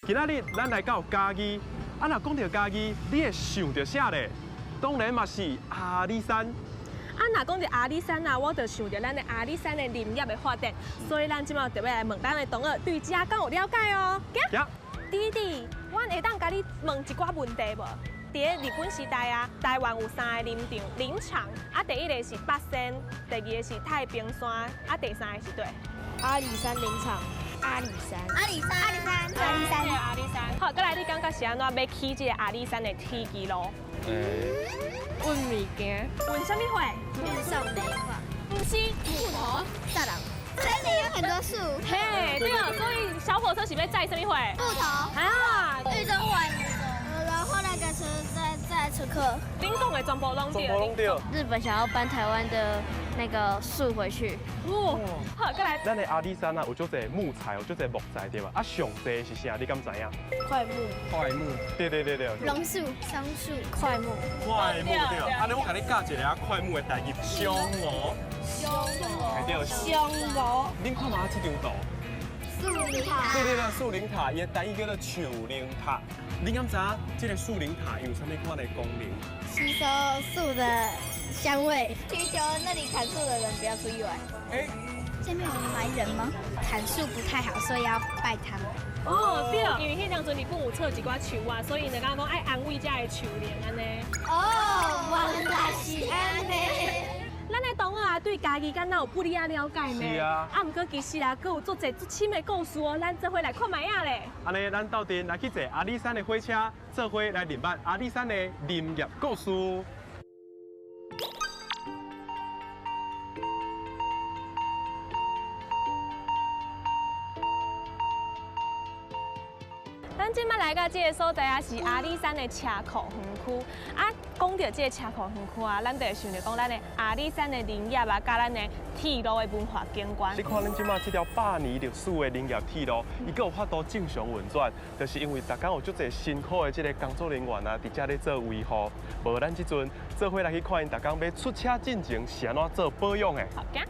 今仔日咱來到嘉義，啊，若講著嘉義，你會想著啥咧？當然嘛是阿里山。啊，若講著阿里山啊，我就想著咱的阿里山的林業的發展，所以咱這擺特別來問咱的同學對這敢有了解哦。行，弟弟，阮會當共你問一寡問題無？佇咧日本時代啊，台灣有三個林場，林場啊，第一個是八仙，第二個是太平山，啊，第三個是佗？阿里山林場。阿里山，阿里山，阿里山，阿里山，阿里山。好，過來，你感覺是按怎欲起這個阿里山的鐵支路？運物件。運啥物貨？運送煤礦。毋是木頭。大人。森林有很多樹。嘿，對哦，所以小火車是欲載啥物貨？木頭。啊，運送貨。然後那個車載乘客。恁講的全部攏對。全部攏對。日本想要搬台灣的那個樹回去。哇，好，過來。咱的阿里山啊，有足濟木材，有足濟木材對吧？啊，上濟是啥？你敢知影？檜木。檜木。對對對對。榕樹、松樹、檜木。檜木對。按呢，我共你教一个檜木的台語，松吳。松吳。對。松吳。恁看覓這張圖？樹林塔。對對對，樹林塔，伊的台語叫做樹林塔。你敢知影這个樹林塔有啥物款的功能？吸收樹的香味，祈求那裡砍樹的人不要出意外。欸，這邊有埋人嗎？砍樹不太好，所以要拜他們。哦，對，因為彼當陣日本有採一寡樹啊，所以𪜶就講愛安慰遮的樹靈按呢。哦，原來是按呢。咱的同學啊，對嘉義敢若有不哩仔了解呢？是啊。啊，毋過其實啊，閣有足濟足深的故事哦，咱做伙來看覓仔咧。按呢，咱鬥陣來去坐阿里山的火車，做伙來認捌阿里山的林業故事。咱這擺來到這个所在啊，是阿里山的車庫園區。啊，講著這个車庫園區啊，咱就會想著講咱的阿里山的林業啊，佮咱的鐵路的文化景觀。你看咱這擺這條百年歷史的林業鐵路，伊閣有法度正常運轉，就是因為逐工有足濟辛苦的這个工作人員啊，佇遮咧做維護。無咱這陣做伙來去看𪜶逐工欲出車進前是按怎做保養的。好，行。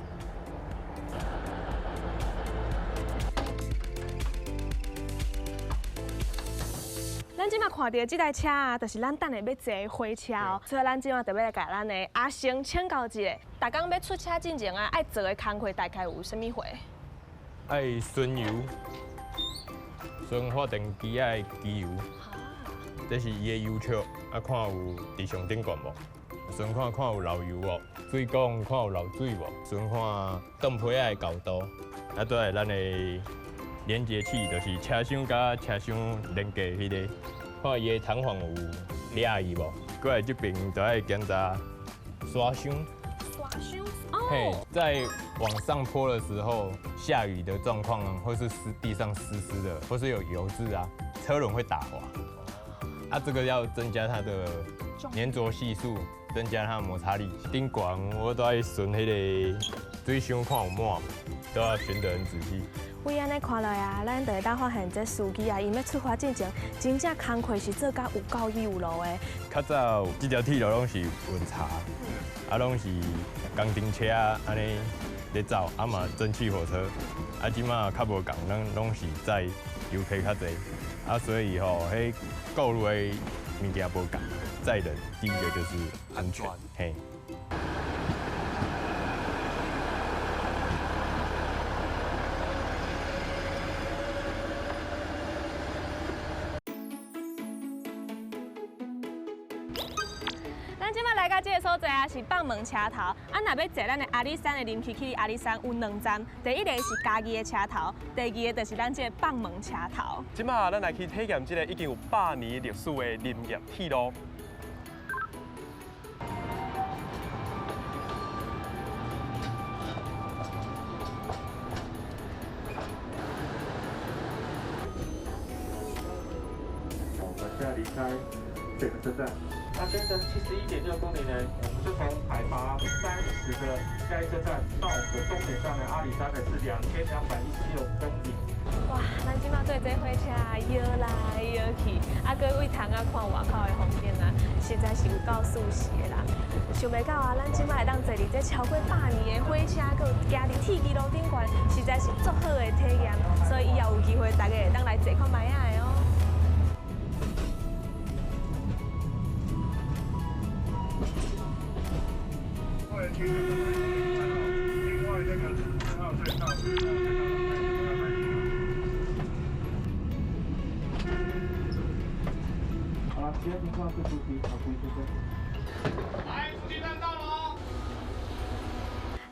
咱這擺看著這台車啊，就是咱等下欲坐的火車哦。所以咱這擺特別來共咱的阿成請教一下，逐工欲出車進前啊，愛做的工課大概有啥物貨？愛巡油，巡發電機仔的機油，這是伊的油尺，啊看有佇上頂懸無？巡看看有漏油無？水管看有漏水無？巡看擋皮仔的厚度，啊，再來咱的連接器，就是車廂佮車廂連接彼个，看伊的彈簧有掠去無？過來這邊就愛檢查刷箱。刷箱。嘿，在往上坡的時候，下雨的狀況，或是濕地上濕濕的，或是有油漬啊，車輪會打滑。啊，這個要增加它的黏著係數，增加它的摩擦力。頂懸我都愛巡彼个水箱，看有滿，都要巡得很仔細。為按呢看來啊，咱就會當發現這司機啊，𪜶欲出發進前，真正工課是做甲有夠有路的。較早這條鐵路攏是運茶，啊，攏是工程車按呢咧走，啊嘛蒸汽火車，啊這馬較無仝，咱攏是載遊客較濟，啊所以吼，彼顧慮的物件無仝，載人第一個就是安全，嘿。咱這擺來到這个所在啊，是放門車頭。啊，若欲坐咱的阿里山的林區去阿里山，有兩站。第一個是嘉義的車頭，第二個就是咱這个放門車頭。這擺咱來去體驗這个已經有百年歷史的林業鐵路。我們現在離開這個車站。那全程71.6公里呢，我們就從海拔30的嘉義車站到我們的終點站呢，阿里山呢是2216公里。哇，咱這擺坐這火車搖來搖去，啊，閣對窗仔看外口的風景啊，實在是有夠舒適的啦。想袂到啊，咱這擺會當坐佇這超過百年的火車，閣有行佇鐵支路頂懸，實在是足好的體驗。所以以後有機會，大家會當來坐看覓仔的哦。其他情况各主席曹先生。来，出去站到喽。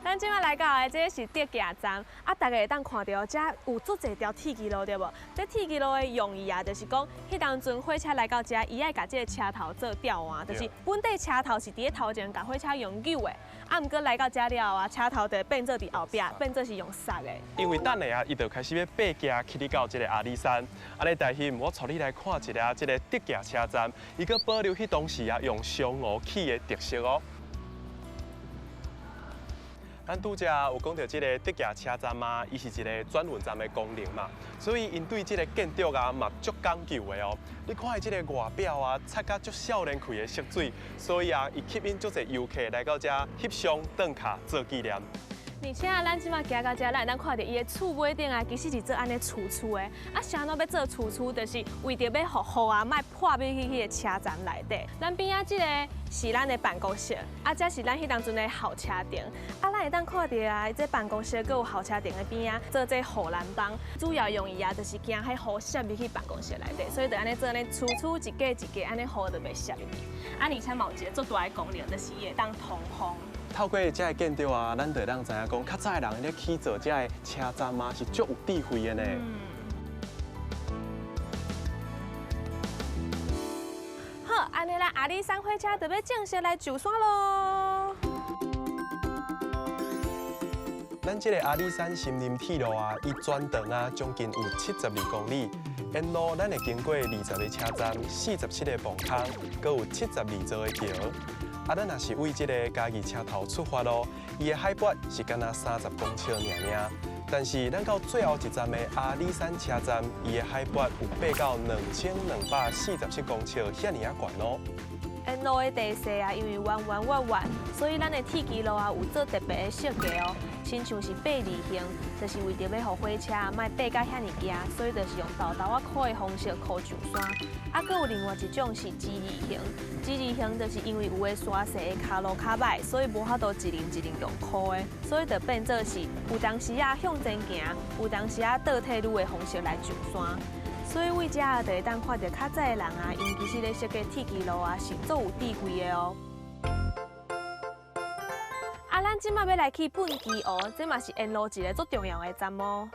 咱这摆来到的这是竹崎站，啊，大家会当看到遮有足济条铁支路，对无？这铁支路的用意啊，就是讲，彼当阵火车来到遮，伊爱共这个车头做调换，就是本底车头是伫咧头前，共火车用扭的，啊，毋过来到遮了后啊，车头就会变做伫后壁，变做是用刹的。因为等下啊，伊就开始欲爬行去到这个阿里山。按呢，大欣，我带你来看一下这个竹崎车站，伊阁保留彼当时啊用香炉起的特色哦。咱拄才有讲到这个竹崎车站啊，伊是一个转运站的功能嘛，所以𪜶对这个建筑啊嘛足讲究的哦。你看伊这个外表啊，擦甲足少年气的色水，所以啊，伊吸引足济游客来到遮翕相打卡做纪念。而且啊，咱这摆行到遮，咱会当看著伊的厝尾顶啊，其实是做按呢粗粗的。啊，啥物欲做粗粗，就是为著欲予雨啊，莫泼入去彼个车站内底。咱边仔这个是咱的办公室，啊，这是咱彼当阵的候车亭。啊，咱会当看著啊，这办公室阁有候车亭的边仔做这护栏板，主要用意啊，就是惊彼雨渗入去办公室内底，所以就按呢做按呢粗粗一格一格，按呢雨就袂渗入去。啊，而且嘛有一个足大的功能，就是伊会当通风。透过这个建筑啊，咱就会当知影讲，较早的人咧起造这个车站啊，是足有智慧的呢。好，按呢，咱阿里山火车就欲正式来上山咯。咱这个阿里山森林铁路啊，伊全长啊将近有72公里，沿路咱会经过20个车站、47个磅坑，阁有72座的桥。啊，咱若是为这个嘉义车头出发咯，伊的海拔是干焦30公尺尔尔。但是咱到最后一站的阿里山车站，伊的海拔有爬到2247公尺，遐尔仔悬哦。沿路的地势啊，因为弯弯弯弯，所以咱的铁支路啊有做特别的设计哦，亲像是八字形，就是为著欲予火车啊莫爬甲遐尔急，所以就是用豆豆仔箍的方式箍上山。啊，阁有另外一种是之字形，之字形就是因为有的山势的跤路较歹，所以无法度一轮一轮用箍的，所以就变做是有当时仔向前行，有当时仔倒退噜的方式来上山。所以为遮啊，就会当看著较早的人啊，𪜶其实咧设计铁支路啊，是足有智慧的哦。啊，咱这摆欲来去畚箕湖，这嘛是沿路一个足重要的站哦。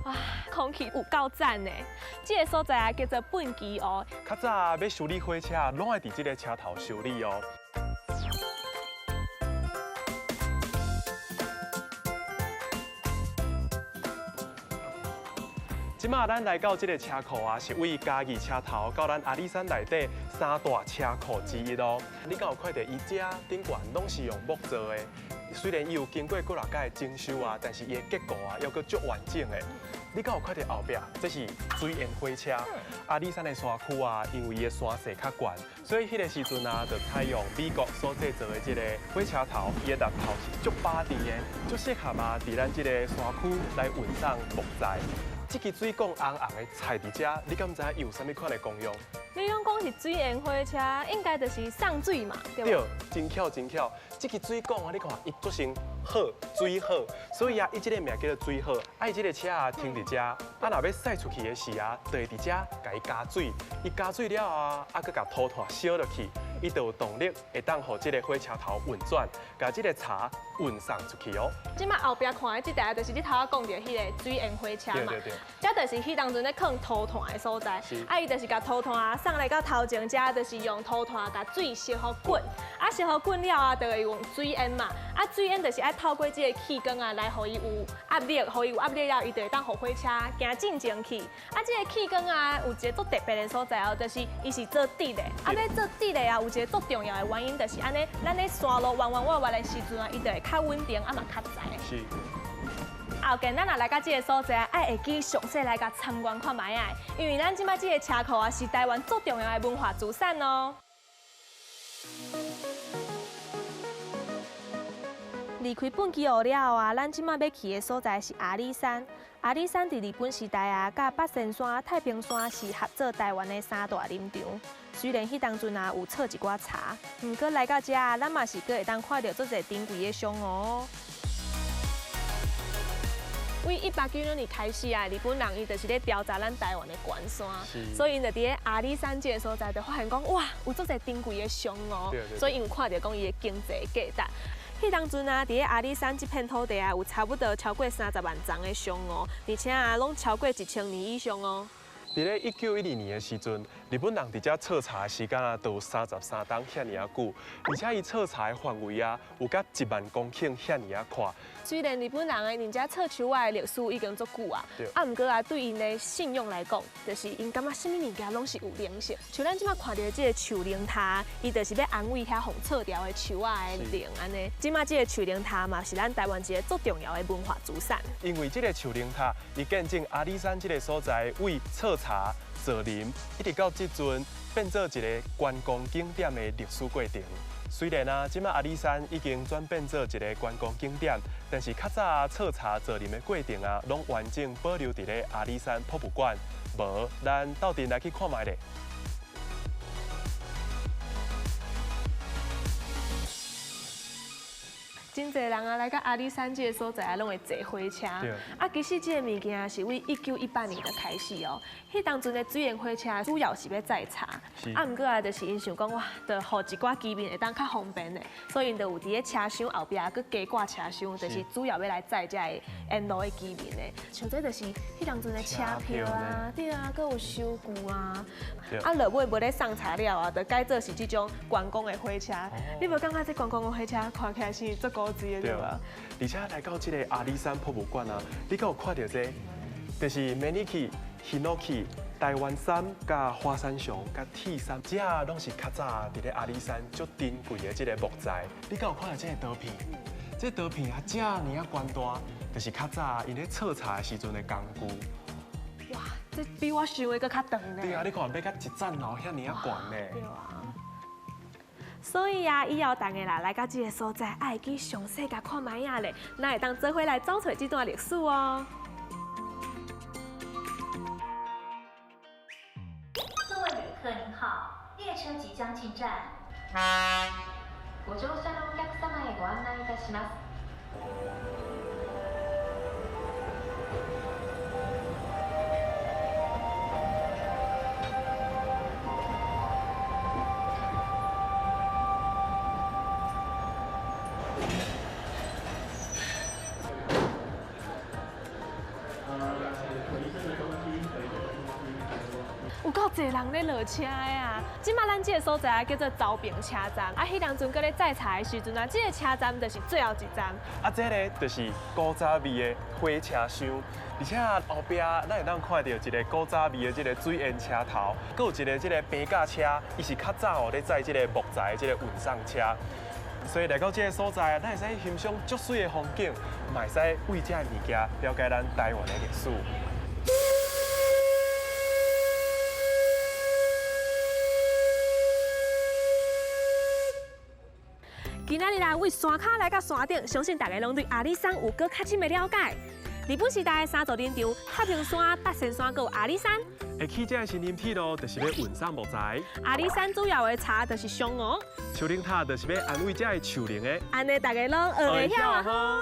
哇，空气有够赞的！这个所在啊，叫做畚箕湖。较早啊，欲修理火车，拢爱伫这个车头修理哦。这摆咱来到这个车库啊，是位嘉义车头到咱阿里山内底三大车库之一哦。你敢有看到伊遮顶悬拢是用木做的？虽然伊有经过几若摆整修啊，但是伊的结构啊，犹阁足完整的。你敢有看到后壁？这是水烟火车。阿里山的山区啊，因为伊的山势较悬，所以彼个时阵啊，就采用美国所制造的这个火车头，伊的木头是足巴甜的，足适合啊，伫咱这个山区来运送木材。这支水管红红的插伫遮，你敢知影伊有啥物款的功用？你拢讲是水烟火车，应该就是送水嘛，对无？对，真巧真巧。这支水管啊，你看伊做成好水好，所以啊，伊这个名叫做水好。啊，伊这个车啊停伫遮，啊，若欲驶出去的时啊，就会伫遮共伊加水。伊加水了啊，啊，阁共土炭烧落去，伊就有动力会当予这个火车头运转，共这个柴运送出去哦。这摆后壁看的这台就是你头仔讲著彼个水烟火车嘛。对对对。这就是彼当阵咧囥土炭的所在。啊，伊就是共土炭啊送来到头前遮，就是用土炭共水烧予滚。啊，烧予滚了啊，就会用水烟嘛。啊，水烟就是爱透过这个气缸啊，来予伊有压力，予伊有压力了，伊就会当予火车行进前去。啊，这个气缸啊，有一个足特别的所在哦，就是伊是做直的。啊，欲做直的啊，有一个足重要的原因，就是按呢，咱咧山路弯弯弯弯的时阵啊，伊就会较稳定，啊嘛较载。是。后边咱若来到这个所在，爱会记详细来共参观看觅仔，因为咱这摆这个车库啊，是台湾足重要的文化资产哦。离开畚箕湖了后啊，咱这摆欲去的所在是阿里山。阿里山伫日本时代啊，佮八仙山、太平山是合做台湾的三大林场。虽然彼当阵啊有错一寡柴，毋过来到遮，咱嘛是阁会当看著足济珍贵的珊瑚。为1896年开始啊，日本人伊就是咧调查咱台湾的关山，所以𪜶就伫咧阿里山这个所在就发现讲，哇，有足济珍贵的松哦，所以𪜶有看著讲伊的经济价值。彼当阵啊，伫咧阿里山这片土地啊，有差不多超过30万丛的松哦，而且啊，拢超过1000年以上哦。伫咧1912年的时阵，日本人伫遮彻查的时间啊，都有33冬遐尔啊久，而且伊彻查的范围啊，有甲1万公顷遐尔啊宽。虽然日本人的伫遮切树仔的历史已经足久啊，啊，毋过啊，对𪜶的信仰来讲，就是𪜶感觉啥物物件拢是有灵性。像咱这马看著这个树灵塔，伊就是欲安慰遐予切掉的树仔的灵按呢。这马这个树灵塔嘛，是咱台湾一个足重要的文化资产。因为这个树灵塔，伊见证阿里山这个所在为切茶造林，一直到这阵变做一个观光景点的历史过程。虽然啊，这马阿里山已经转变做一个观光景点，但是较早切茶造林的过程啊，拢完整保留伫咧阿里山博物馆。无，咱斗阵来去看觅咧。真济人啊，来到阿里山这个所在啊，拢会坐火车。啊，其实这个物件是为1918年就开始哦。彼当阵的水烟火车主要是欲载茶，啊，毋过啊，就是𪜶想讲哇，就予一寡居民会当较方便的，所以𪜶就有伫咧车厢后壁阁加挂车厢，就是主要欲来载这个沿路的居民的。像这就是彼当阵的车票啊，对啊，阁有收据啊。啊，落尾无咧送茶了啊，就改做是这种观光的火车。你无感觉这观光的火车看起来是足古錐的对吧？而且来到这个阿里山博物馆啊，你敢有看著这个？就是 Maneki、Hinoki、台湾杉、佮华山松、佮铁杉，这拢是较早伫咧阿里山足珍贵的这个木材。你敢有看著这个刀片？这个刀片啊，遮尔啊悬大，就是较早𪜶咧切茶的时阵的工具。哇，这比我想的阁较长呢。对啊，你看欲到一层楼遐尔啊悬呢。对啊。所以啊，以后大家啦来到这个所在，爱去详细共看觅仔咧，咱会当做伙来走揣这段历史哦。各位旅客您好，列车即将进站。ご乗車のお客様へご案内いたします。有够济人咧落车的啊！这马咱这个所在啊，叫做昭平车站。啊，彼当阵阁咧载茶的时阵啊，这个车站就是最后一站。啊，这个就是古早味的火车厢，而且后壁咱会当看到一个古早味的这个水烟车头，阁有一个这个平架车，伊是较早哦咧载这个木材这个运送车。所以来到这个所在，咱会使欣赏足媠的风景，嘛会使为这个物件了解咱台湾的历史。今仔日来为山跤来到山顶，相信大家拢对阿里山有阁较深的了解。日本时代三座林场，太平山、八仙山，阁有阿里山。会起这个森林铁路，就是欲运送木材。阿里山主要的茶就是松哦。树灵塔就是欲安慰这个树灵的。按呢，大家拢学会晓啊！